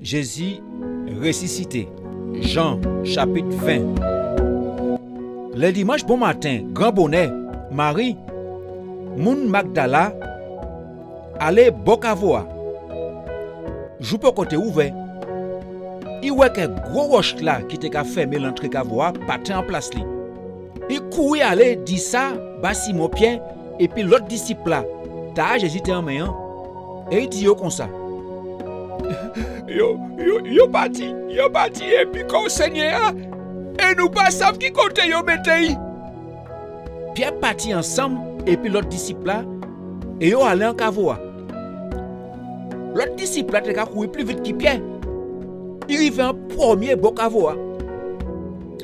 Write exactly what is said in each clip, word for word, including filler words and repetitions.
Jézi résisité. Jan, chapit ven. Lè dimanch bonmaten, gran bonè, Mari, moun Magdala, alé bò kavo-a. Jou poko té ouvè. I wè kè gwo wòch-la ki té ka fèmen lantré kavo-a pa té an plas li. I kouri alé di sa ba Simon Pyè épi lòt disip-la, ta-a Jézi té enmen an, é i di yo konsa : Yo, yo, yo pati, yo pati épi kò Senyè-a, é nou pa sav ki koté yo mété'y. Pyè pati ansanm épi lòt disip-la, é yo alé an kavo-a. Lòt disip-la té ka kouri pli vit ki Pyè. I rivé an prèmyé bò kavo-a.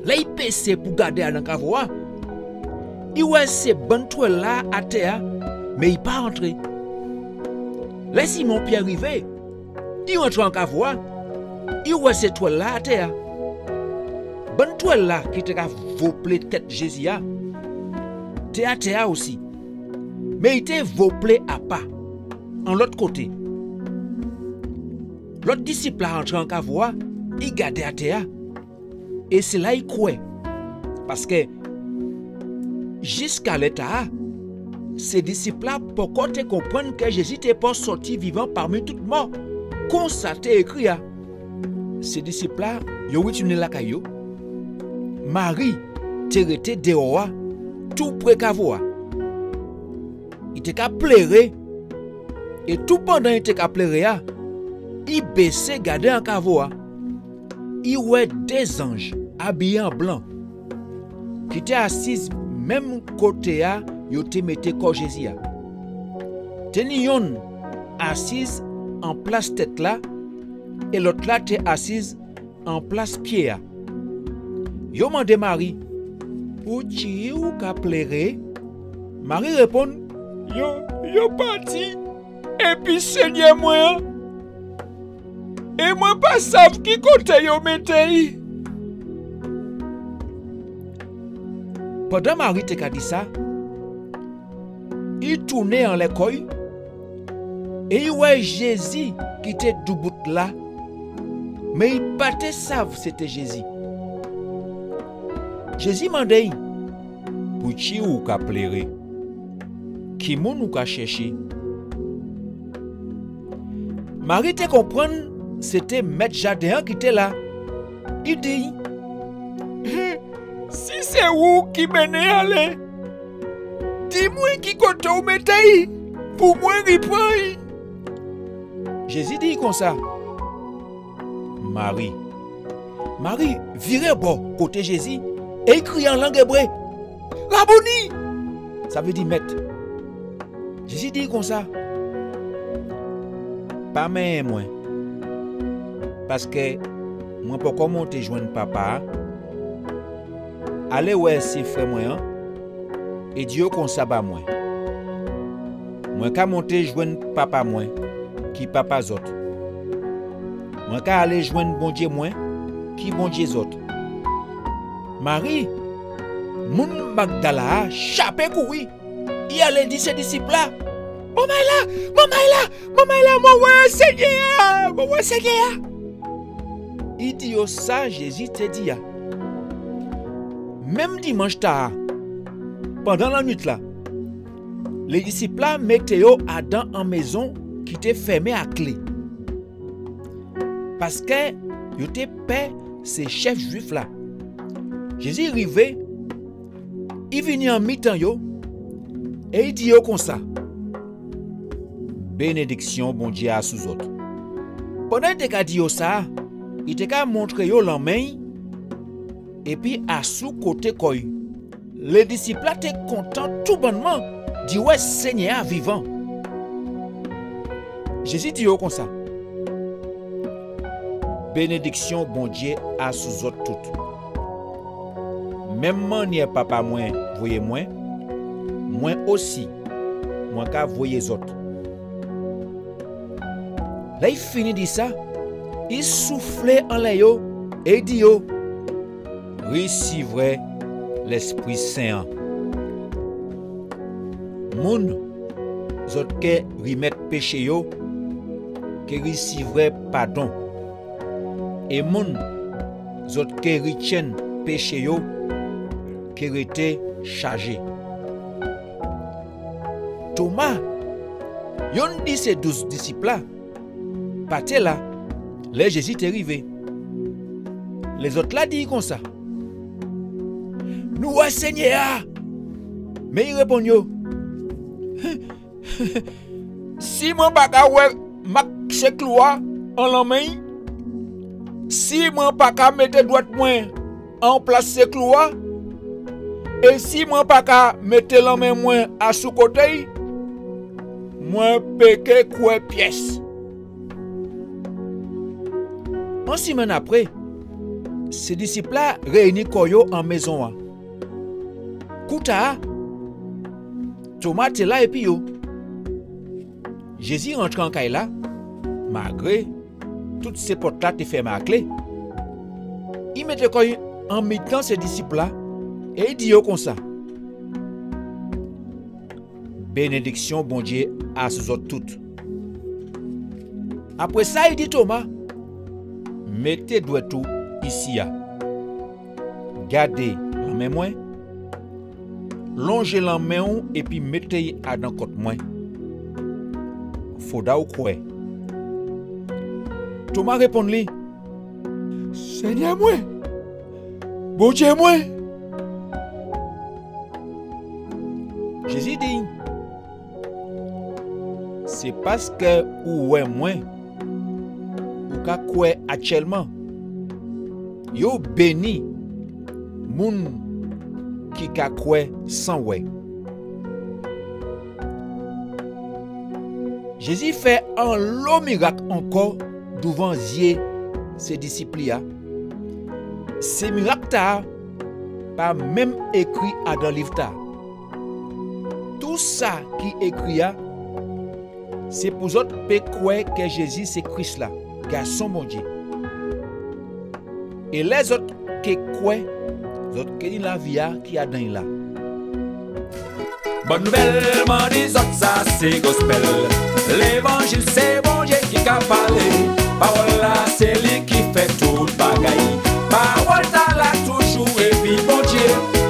Lè i bésé pou gadé adan kavo-a, i wè sé bann twèl-la atè-a, mé i pa antré. Lè Simon Pyè rivé, i antré an kavo-a, i wè sé twèl-la atè-a. Bann twèl-la ki té ka voplé tèt Jézi a té atè-a osi, mé i té voplé apa, an lòt koté. Lòt disip-la antré an kavo-a, i gadé atè-a, é sé la i kwè. Paskè jiska lè ta-a, sé disip-la poko té konprann kè Jézi té pou sòti vivan pami tout mò, kon sa té ékri a. Sé disip-la, yo ritounen lakay yo. Mari té rété déwò-a, tou pré kavo-a. I té ka pléré, é tou pandan i té ka pléré a, i bésé gadé an kavo-a. I wè dé zanj abiyé an blan ki té asiz menm koté-a yo té mété kò Jézi a. Té ni yonn asiz an plas tèt-la, é lòt-la té asiz an plas pyé-a. Yo mandé Mari : Poutji ou ka pléré ? Mari réponn : Yo, yo pati épi Senyè mwen an, é mwen pa sav ki koté yo mété'y. Pandan Mari té ka di sa, i tounen anlè kò'y, é i wè Jézi ki té doubout la, mé i pa té sav sé té Jézi. Jézi mandé'y : Poutji ou ka pléré ? Ki moun ou ka chèché ? Mari té konprann sé té mèt jaden an ki té la. I di : Si sé ou ki mennen alé, di mwen ki koté ou mété'y pou mwen ripran'y. Jézi di'y konsa : Mari. Mari viré bò koté Jézi é i kriyé an lang ébré : Rabouni ! Sa vlé di mèt. Jézi di'y konsa : Pa menyen mwen, paskè mwen poko monté jwenn Papa a. Alé wè sé frè mwen an, é di yo konsa ba mwen : Mwen ka monté jwenn Papa mwen, ki Papa zòt. Mwen ka alé jwenn Bondyé mwen, ki Bondyé zòt. Mari, moun Magdala a, chapé kouri. I alé di sé disip-la : Manmay-la, manmay-la, manmay-la, mwen wè Senyè a, mwen wè Senyè a. I di yo sa Jézi té di a. Menm dimanch ta a, pandan lannuit-la, lé disip-la mété yo adan an mézon ki té fèmen a klé, paskè yo té pè sé chèf Jwif-la. Jézi rivé, i vini an mitan yo, é i di yo konsa : Bénédiksyon Bondyé asou zòt. Pandan i té ka di yo sa, i té ka montré yo lanmen'y, épi asou koté kò'y. Lé disip-la té kontan toubannman di wè Senyè a vivan. Jézi di yo konsa : Bénédiksyon Bondyé asou zòt tout. Menm mannyè Papa mwen voyé mwen, mwen osi, mwen ka voyé zòt. Lè i fini di sa, i souflé anlè yo é i di yo : Risivrè Lèspri Sen an. Moun zòt ké rimèt péché yo ké risivrè padon. é moun zot ké ritjenn péché yo ké rété chajé. Toma, yonn di sé douz disip-la, pa té la lè Jézi té rivé. Lézot-la di'y konsa : Nou wè Senyè-a. Men i réponn yo : Si mwen pa ka wè mak sé klou-a an lanmen'y, si mwen pa ka mété dwet mwen an plas sé klou-a, é si mwen pa ka mété lanmen mwen asou koté'y, mwen pé ké kwè pies. An simenn apré, sé disip-la réyini kò yo an mézon-an. Kou tala, Toma té la épi yo. Jézi rantré an kay-la, malgré tout sé pot-la té fèmen a klé. I mété kò'y an mitan sé disip-la é i di yo konsa : Bénédiksion Bondié asou zot tout. Apré sa, i di Toma : Mété dwet ou isi-a. Gadé lanmen mwen, lonjé lanmen'w épi mété'y adan kot mwen. Fodra ou kwè. Toma réponn li : Senyè mwen, Bondié mwen. Jézi di'y : Sé paske ou wè mwen, ou ka kwè atjelman. Yo béni moun ki ka kwè san wè. Jézi fè anlo mirak ankò douvan zié sé disip li a. Sé mirak-tala pa menm ékri adan liv-tala. Tou sa ki ékri a, sé pou zot pé kwè ke Jézi sé Kris-la, Gason Bondié. É lè zot ké kwè, zot ké ni lavi-a ki adan'y la. Bonn nouvel, man di zot, sa sé gospel. Lévanjil sé Bondié ki ka palé. Pawol-la sé li ki fè tout bagay. Pawol-tala toujou épi Bondié.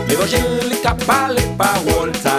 Lévanjil li ka palé, pawol-tala